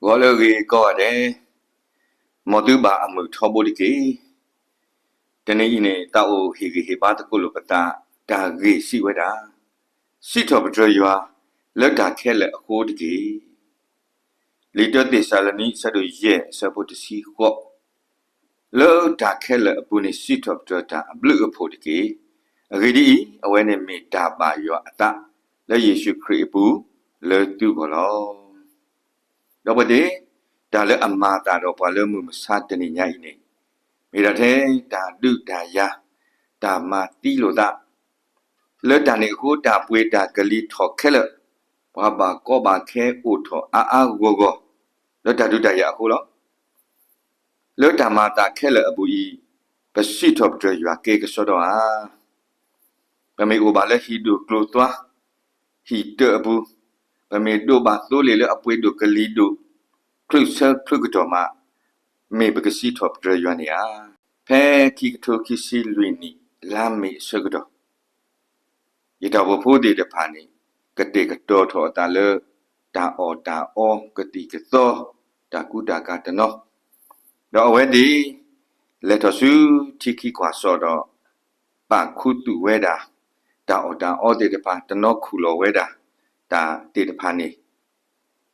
ဂီၤလၢအဂ့ၤကိးဂၤဒဲး, မ်သုဘၣ်အမုာ်ထီဘိတက့ၢ်. တနံၤအံၤန့ၣ် သးအိၣ်ဟ့ၣ်ဂံၢ်ဟ့ၣ်ဘါသကိးလိာ်ပသး တၢ်ဂ့ၢ်စံးဝဲဒၣ်, စံးထီၣ်ပတြၢၤယွၤ လၢတၢ်ခဲလၢာ်အဃိတက့ၢ်. လံာ်တၢသ့းစၤလနံ အဆၢဒိၣ်ယဲၢ် အဆၢဖိတဆံဃိး, လၢတၢ်ခဲလၢာ်အပူၤန့ၣ် စံးထီၣ်ပတြၢၤတၢ်အဘျုးအဖှိၣ်တက့ၢ်. အဂ့ၢ်ဒ်အံၤ, အဝဲန့ၣ်မ့ၢ်တၢ်ဘၣ်ယွၤအသး လၢယ့ၣ်ၡူးခရံာ်အပူၤ လၢသုဂီၢ်လီၤ. ဒီးပသ့ၣ်, တၢ်လၢအမၤအသးဒီးပှၤလၢမုၢ်မဆါတနံၤညါအံၤန့ၣ်, မ့ၢ်ဒၣ်ထဲတၢ်ဒုးတၢ်ယၤ, တၢ်မၤသံလိာ်သး, လၢတၢ်န့ၣ်အဃိ တၢ်ပှ့ၤတၢ်ကလံၤထီၣ်ခဲလၢာ်, ပှၤဘၣ်ကီဘၣ်ခဲအိၣ်ထီၣ်အါအါဂီၢ်ဂီၢ်, လၢတၢ်ဒုးတၢ်ယၤအဃိလီၤ. လၢတၢ်မၤအသးခဲလၢာ်အပူၤအံၤ, ပစံးထီၣ်ပတြၢၤယွၤကဲကစီဒီဧါ. ပမ့ၢ်အိၣ်ဘၣ်လၢဟံၣ်ဒိၣ်ကျိၤသွါ, ဟံၣ်တၢၢ်အပူၤ, ပမ့ၢ်ဒိးဘၣ်သိလ့ၣ်လၢအပှ့ၤဒိၣ်ကလံၤဒိၣ်, ချုးဆၢချုးကတီၢ်မး, မ့ၢ်ပကစံးထီၣ်ပတြၢၤယွၤန့ၣ်ဧါ. ဖဲခံကထိခံဆံလွံၢ်နံၣ် လါမ့ၤအဆၢကတီၢ် ယတၢ်အိၣ်ဖှိၣ်ဖိသ့ၣ်တဖၣ်န့ၣ် ကတဲာ်ကတီၤထီၣ်အသးလၢ တၢ်အီၣ်တၢ်အီကသံၣ်ကသီ တၢ်ကူတၢ်ကၤတနီၤ, ဒီးအဝဲသ့ၣ် လဲၤထီၣ်ဆူထံခံကွၢ်စိဒီး ပာ်ခူသူၣ်ဝဲဒၣ် တၢ်အီၣ်တၢ်အီသ့ၣ်တဖၣ် တနီၤခူၣ်လီၤဝဲဒၣ် တၢ်သ့ၣ်တဖၣ်န့ၣ်,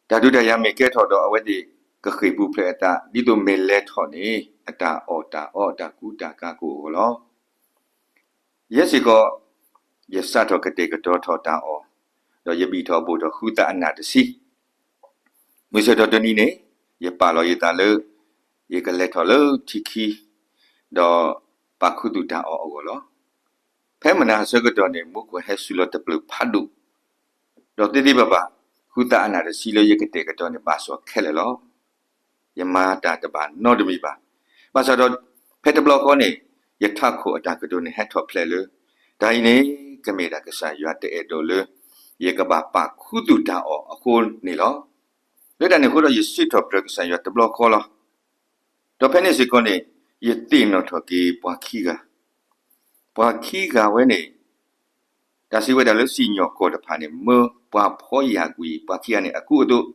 တၢ်ဒုးတၢ်ယၤမ့ၢ်ကဲထီၣ်ဒီး အဝဲသ့ၣ်ကဃ့ၢ်ပူၤဖျဲးအသး ဒ်သိးမ့ၢ်လဲၤထီၣ်န့ၣ် အတၢ်အီၣ်တၢ်အီအတၢ်ကူတၢ်ကၤကအိၣ်အဂီၢ်လီၤ. ယဲစ့ၢ်ကီး ယစးထီၣ်ကတဲာ်ကတီၤထီၣ်တၢ်အီၣ်, ဒီးယဘံၣ်ထီၣ်ဘိၣ်ထီၣ်ဃုသးအနၢ်တဆံ, မုၢ်ဆ့ၣ်ထီၣ်တနံၤန့ၣ် ယပာ်လီၤယသးလၢ ယကလဲၤထီၣ်လၢထံခံ, ဒီးပာ်ခူသူၣ်တၢ်အီၣ်အဂီၢ်လီၤ. ဖဲမုၢ်နၤအဆၢကတီၢ်န့ၣ် မူခိၣ်ဟဲစူၤလီၤတပျုာ်ဖးဒိၣ်, ဒီးသ့သ့ဘၣ်ဘၣ် ဃုသးအနၢ်တဆံလၢယကတဲာ်ကတီၤန့ၣ် ဘၣ်စီၣ်ခဲလၢာ်လီၤ. ယမၤတၢ်တဘၣ်နီတမံၤဘၣ်. ဘၣ်ဆၣ်ဒီး ဖဲတဘျီဃီန့ၣ် ယထးခိၣ်အတၢ်ကတိၤန့ၣ်ဟဲထီၣ်ဖျဲးလၢ တၢ်အံၤန့ၣ် ကမ့ၢ်ဒၣ်ကစၢ်ယွၤတအဲၣ်ဒိးလၢ ယကဘၣ်ပာ်ခူသူၣ်တၢ်အီၣ်အဃိန့ၣ်လီၤ. လၢတၢ်န့ၣ်အဃိဒီး ယစံးထီၣ်ပတြၢၤကစၢ်ယွၤတဘျီဃီလီၤ. ဒီးဖဲန့ၣ်စ့ၢ်ကီးန့ၣ် ယသ့ၣ်နီၣ်ထီၣ်က့ၤပှၤခံဂၤ, ပှၤခံဂၤဝဲန့ၣ် တၢ်စံးဝဲဒၣ်လၢစံၣ်ညီၣ်ကွီၢ်တဖၣ်န့ၣ် မၢပှၤဖီယာ်ကွံာ်ပှၤခံဂၤန့ၣ်အကူအသိး,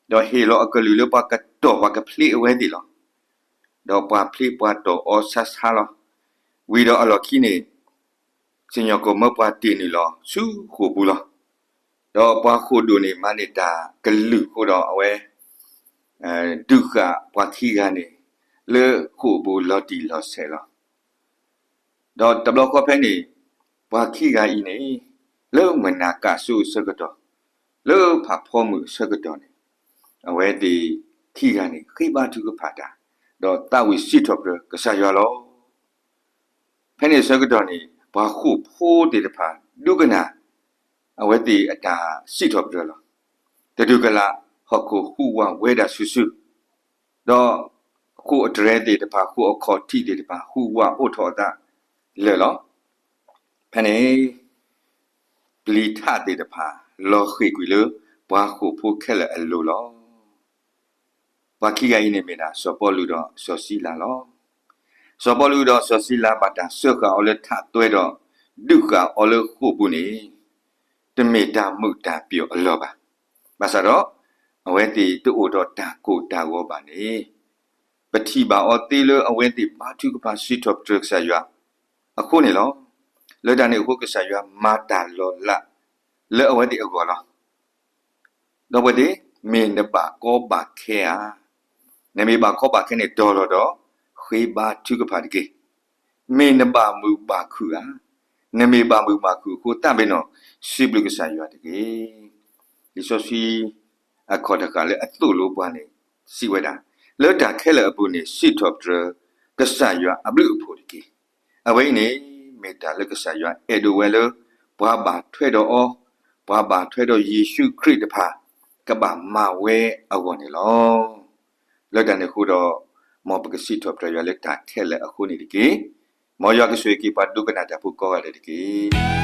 ဒီးဟ့ၣ်လီၤအကလုၢ်လၢပှၤကတီၢ်ပှၤကဖျ့အဝဲသ့ၣ်လီၤ. ဒီးပှၤဖျ့ပှၤတီၢ်အီၤဆါဆါလီၤ. ဝံၤဒီးအလီၢ်ခံန့ၣ် စံၣ်ညီၣ်ကွီၢ်မၢပှၤတ့ၢ်နုာ်လီၤဆူဃိာ်ပူၤလီၤ. ဒီးပှၤဃိာ်ဒိၣ်န့ၣ် မၤန့ၢ်တၢ်ကလုၢ်အဃိဒီး အဝဲ ဒုးဃာ်ပှၤခံဂၤန့ၣ် လၢဃိာ်ပူၤလီၤတံၢ်လီၤဆဲးလီၤ. ဒီးတဘျီဃီဖဲန့ၣ် ပှၤခံဂၤအံၤန့ၣ် လၢမုၢ်နၤကၣ်စိအဆၢကတီၢ်, လၢဖးဖီမုၢ်အဆၢကတီၢ်န့ၣ် အဝဲသ့ၣ်ခံဂၤန့ၣ် ဃ့ဘါထုကဖၣ်တၢ်, ဒီးသးဝံၣ်စံးထီၣ်ပတြၢၤကစၢ်ယွၤလီၤ. ဖဲန့ၣ်အဆၢကတီၢ်န့ၣ် ပှၤဃိာ်ဖိသ့ၣ်တဖၣ် ဒိကနၣ် အဝဲသ့ၣ်အတၢ်စံးထီၣ်ပတြၢၤလီၤ. တဒူၣ်ကလာ် ဟီၣ်ခိၣ်ဟူးဝးဝဲဒၣ်စုာ်စုာ်, ဒီးဃိာ်အတြဲၤသ့ၣ်တဖၣ် ဃိာ်အခီၣ်ထံးသ့ၣ်တဖၣ် ဟူးဝးအိၣ်ထီၣ်အသးလၢာ်လီၤ. ဖဲန့ၣ် ပျံၤထးသ့ၣ်တဖၣ် လီၤဃ့ၢ်ကွံာ်လၢ ပှၤဃိာ်ဖိခဲလၢာ်အလိၤလီၤ. ပှၤခံဂၤအံၤန့ၣ်မ့ၢ်ဒၣ် စီၤပီလူးဒီးစီၤစံလၤလီၤ. စီၤပီလူးဒီးစီၤစံလၤ ဘၣ်တၢ်စၢဃာ်အီၤလၢထးသွဲဒီး ဒုးဃာ်အီၤလၢဃိာ်ပူၤန့ၣ် တမ့ၢ်တၢ်မုာ်တၢ်ပျီၢ်အလီၢ်ဘၣ်. ဘၣ်ဆၣ်ဒီး အဝဲသ့ၣ်တအိၣ်ဒီးတၢ်ကိၢ်တၢ်ဂီၤဘၣ်န့ၣ် ပထံၣ်ဘၣ်အီၤသ့လၢအဝဲသ့ၣ်ဘါထုကဖၣ်စံးထီၣ်ပတြၢၤကစၢ်ယွၤအဃိန့ၣ်လီၤ. လၢတၢ်န့ၣ်အဃိ ကစၢ်ယွၤမၤတၢ်လီၤလးလၢအဝဲသ့ၣ်အဂီၢ်လီၤ. ဒီပုၢ်ဝဲၢ်သ့ၣ်, မ့ၢ်နဘၣ်ကီဘၣ်ခဲဧါ. နမ့ၢ်ဘၣ်ကီဘၣ်ခဲန့ၣ် ဒီးလီၤဒီး ဃ့ဘါထုကဖၣ်တက့ၢ်. မ့ၢ်နဘၣ်မုာ်ဘၣ်ခုၣ်ဧါ. နမ့ၢ်ဘၣ်မုာ်ဘၣ်ခုၣ်အဃိ သးပ့ၤနီၣ် စံးဘျုးကစၢ်ယွၤတက့ၢ်. လံာ်စီဆှံအခီၣ်တဃၣ်လၢအသိၣ်လိပှၤန့ၣ် စံးဝဲဒၣ်, လၢတၢ်ခဲလၢာ်အပူၤန့ၣ် စံးထီၣ်ပတြၢၤ ကစၢ်ယွၤအဘျုးအဖှိၣ်တက့ၢ်. အဝဲအံၤန့ၣ် မ့ၢ်တၢ်လၢကစၢ်ယွၤအဲၣ်ဒိးဝဲလၢ ပှၤဘၣ်ထွဲဒီးအီၤ, ပှၤဘၣ်ထွဲဒီးယ့ၣ်ၡူးခရံာ်တဖၣ် ကဘၣ်မၤဝဲအဂီၢ်န့ၣ်လီၤ. လၢတၢ်န့ၣ်အဃိဒီး မ်ပကစံးထီၣ်ပတြၢၤယွၤလၢတၢ်ခဲလၢာ်အဃိန့ၣ်တက့ၢ်. မ်ယွၤကဆိၣ်ဂ့ၤက့ၤပှၤဒိကနၣ်တၢ်ဖိကိးဂၤဒဲးတက့ၢ်.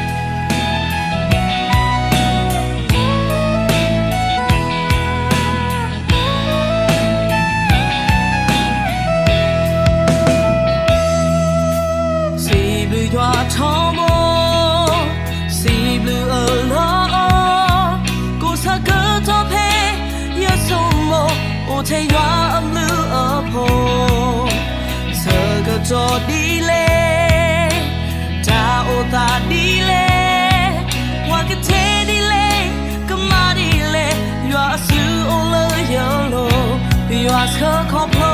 စံးဘျုးယွၤထီဘိ, စံးဘျုးအလီၢ်အီ, ကိးဆၢကတီၢ်ဖဲယဆိကမိၣ် ထဲယွၤအဘျုးအဖှိၣ်, ဆၢကတီၢ်ဒ်လဲၣ်, တၢ်အိၣ်သးဒ်လဲၣ်, ပှၤကတဲဒ်လဲၣ်, ကမၤဒ်လဲၣ်, ယွၤအစုအိၣ်လၢယလိၤ, ယွၤဆှၢခီဖျိ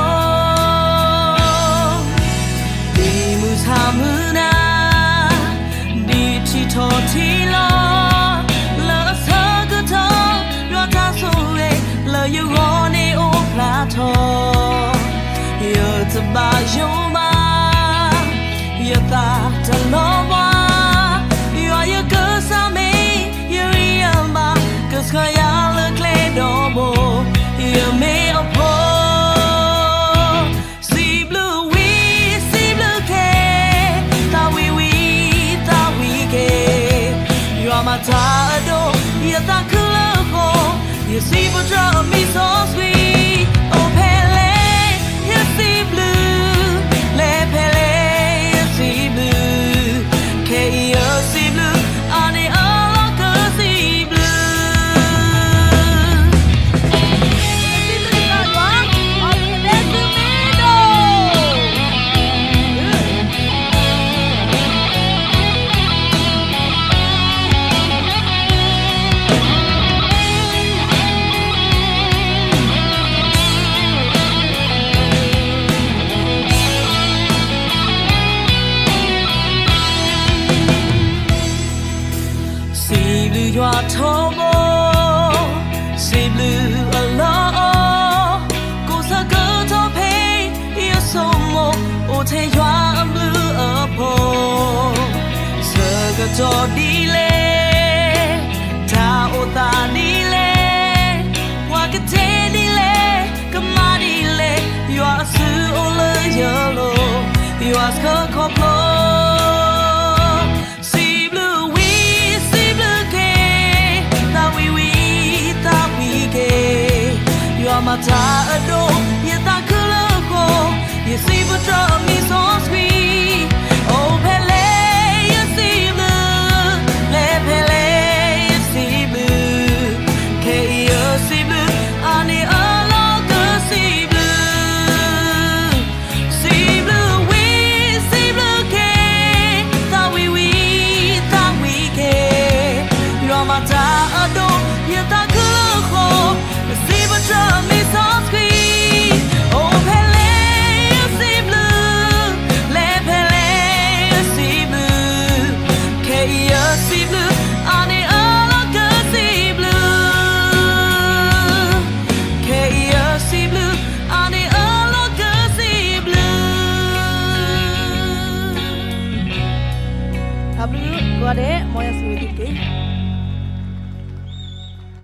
ဒ်မုၢ်ဆါမုၢ်နၤ, ဒ်ထံထီၣ်ထံလီၤ, လၢအဆၢကတီၢ်, ယွၤတၢ်ဆိၣ်ဂ့ၤ, လၢယဂီၢ်န့ၣ်အိၣ်ဖျါထီၣ်, ယတဘၣ်ယိၣ်ဘၣ်, ယသးတလီၤဘှါ, ယွၤယကစၢ်မ့ၢ်ယဂံၢ်ယဘါ, ကဆှၢယၤလၢကျဲဒီဘိ, ယမ့ၢ်အဖိ စံးဘျုးဝံၤ စံးဘျုးက့ၤ, သးဝံၣ်ဝံၤ သးဝံၣ်က့ၤ, ယွၤမၤတၢ်အဒိၣ်, ယသးခုလၢဃိ, ယစံးပတြၢၤအမံၤစီဆှံ, အိၣ်ဖဲလဲၣ် ယစံးဘျုး, လဲၤဖဲလဲၣ် ယစံးဘျုး, ခဲအံၤယစံးဘျုး, အါန့ၢ်အလီၢ်ကစံးဘျုး စံးဘျုးယွၤထီဘိ, စံးဘျုးအလီၢ်အီ, ကိးဆၢကတီၢ်ဖဲ ယဆိကမိၣ် အိၣ်ထဲယွၤအဘျုးအဖှိၣ်, ဆၢကတီၢ်ဒ်လဲၣ်, တၢ်အိၣ်သးဒ်လဲၣ်, ပှၤကတဲဒ်လဲၣ်, ကမၤဒ်လဲၣ်, ယွၤအစုအိၣ်လၢယလိၤ, ယွၤဆှၢခီဖျိ စံးဘျုးဝံၤ စံးဘျုးက့ၤ, သးဝံၣ်ဝံၤ သးဝံၣ်က့ၤ, ယွၤမၤတၢ်အဒိၣ်, ယသးခုလၢဃိ, ယစံးပတြၢၤအမံၤစီဆှံ, အိၣ်ဖဲလဲၣ် ယစံးဘျုး, လဲၤဖဲလဲၣ် ယစံးဘျုး, ခဲအံၤယစံးဘျုး, အါန့ၢ်အလီၢ်ကစံးဘျုး စံးဘျုးဝံၤ စံးဘျုးက့ၤ, သးဝံၣ်ဝံၤ သးဝံၣ်က့ၤ, ယွၤမၤတၢ်အဒိၣ်, ယသးခုလၢဃိ, ယစံးပတြၢၤအမံၤစီဆှံ, အိၣ်ဖဲလဲၣ် ယစံးဘျုး, လဲၤဖဲလဲၣ် ယစံးဘျုး, ခဲအံၤယစံးဘျုး, အါန့ၢ်အလီၢ်ကစံးဘျုး ခဲအံၤယစံးဘျုး, အါန့ၢ်အလီၢ်ကစံးဘျုး တၢ်ဘျုးကိးဂၤဒဲး, မ်ယွၤဆိၣ်ဂ့ၤသုတက့ၢ်.